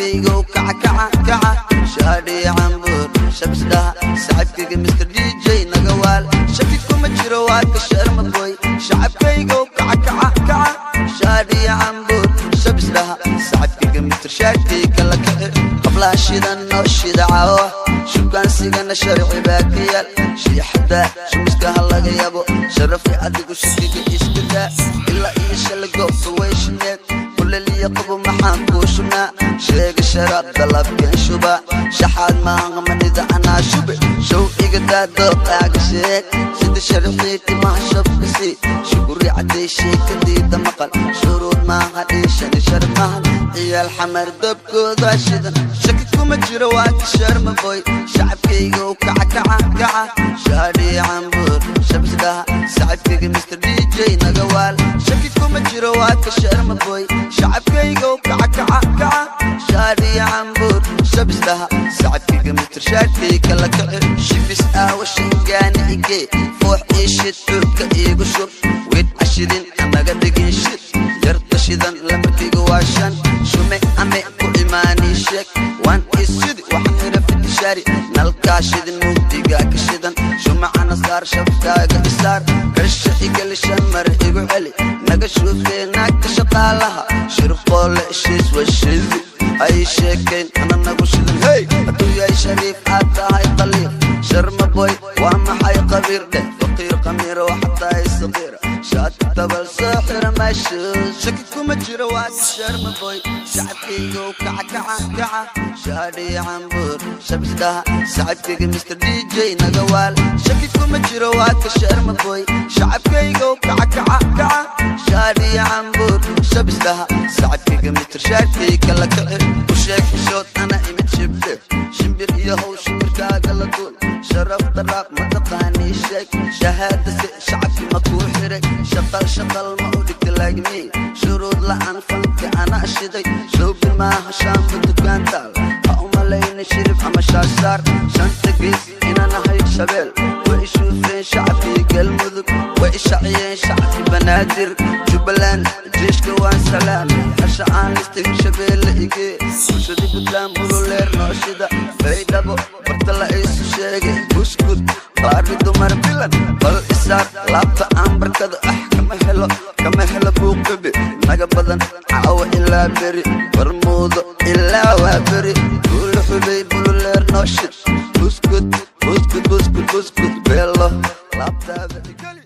Shacabkaygow, kaca, kaca, kaca, shaadhiya cambuur shabisdhaha. Saaxiibkayga Mr DJ naga waal, shaki kuma jiro, waa ka Sharma Boy. Shacabkaygow, kaca, kaca, kaca, shaadhiya cambuur shabisdhaha. Saaxiibkayga Mr Shaati kala kici, qablaha shidan noo shida caawa, shukaansigana sharci baa ka yaal, shiixada shumiska ha laga yabo, sharafi adigu shakiga iska daa. Ilaa iyo shalay goobta way shineed, kuleliya qabo, maxaan kuu shubnaa? Sheega sharaab dalabkeen shuba, shaxaad maahamanida anaa shube, show iga daa, dooqaaga sheeg, sida sharxii timaha shabkasi, shukuri cadday, sheekadiida maqal, shuruud maaha dhiishani sharmahan, ciyaal Xamar dabkooda shidan, shaki kuma jiro, waa ka Sharma Boy. Shacabkaygow, kaca, kaca, kaca, shaadhiya cambuur shabisdhaha. Saaxiibkayga Mr DJ naga waal, shaki kuma jiro, waa ka Sharma Boy. Shacabkaygow, kaca, kaca, kaca, shaadhiya cambuur shabisdhaha. Saaxiibkayga Mr Shaati kala kici, shibis aawa, shingaani igee, foox ii shid, cuudka iigu shub, weyd cashidin anaga dhigin, shid yarta shidan, lambarkayga waa 5, shume ame ku imaanii sheeg, waan isidi, waxaan xira fitishaari, nalkaa shidin, mugdigaa ka shidan, shumacana saar, shabkaaga isaar, kasha igelishan, mar igu celi, naga shuufee naagta shaqaalaha, shirqoole shiis washidi ay sheekayn ana nagu shidan. Hey, hadduu yahay shariif aad tahay qaliif, Sharma Boy waa maxay qabiir dheh, faqiir qamiiro waxaad tahay saqiira, shaati dabal soo xira maasho, shaki kuma jiro, waa ka Sharma Boy. Shacabkaygow, kaca, kaca, kaca, shaadhiya cambuur shabisdhaha. Saaxiibkayga Mr DJ naga waal, shaki kuma jiro, waa ka Sharma Boy. Shacabkaygow, kaca, kaca, kaca, shaadhiya cambuur shabisdhaha. Saaxiibkayga Mr Shaati kala kici, u sheeg xishood ana imid, shibdhe shimbir iyo how shimbirkaaga la duul, sharaf daraaq ma taqaanii? Sheeg shahaadase, shacabki ma kuu xiray? Shaqal shaqal ma u dhigta laagmii, shuruud la'aan fanka anaa shiday, shoobin maaha shaamba dukaantaal, ha u malayna shirib ama shaashaar, shanta gees inaan ahay shabeel, way ishuufeen shacabkii Galmudug, way ishaciyeen shacabkii Banaadir, Jubbaland jeeshka waan salaamay, hasha aan listay Hirshabeelle igee, bulshadii Puntland bululeer nooshida, Baydhabo barta la isu sheegay, buskud baari dumar bilan, bal isaar laabta aan barkada ah, kama helo, kama helo buuqibi naga badan, caawa ilaa beri, barmuudo ilaa waa beri, buulo xubay bululeer nooshid, buskud buskud buskud buskud beelo laabtaada igeli.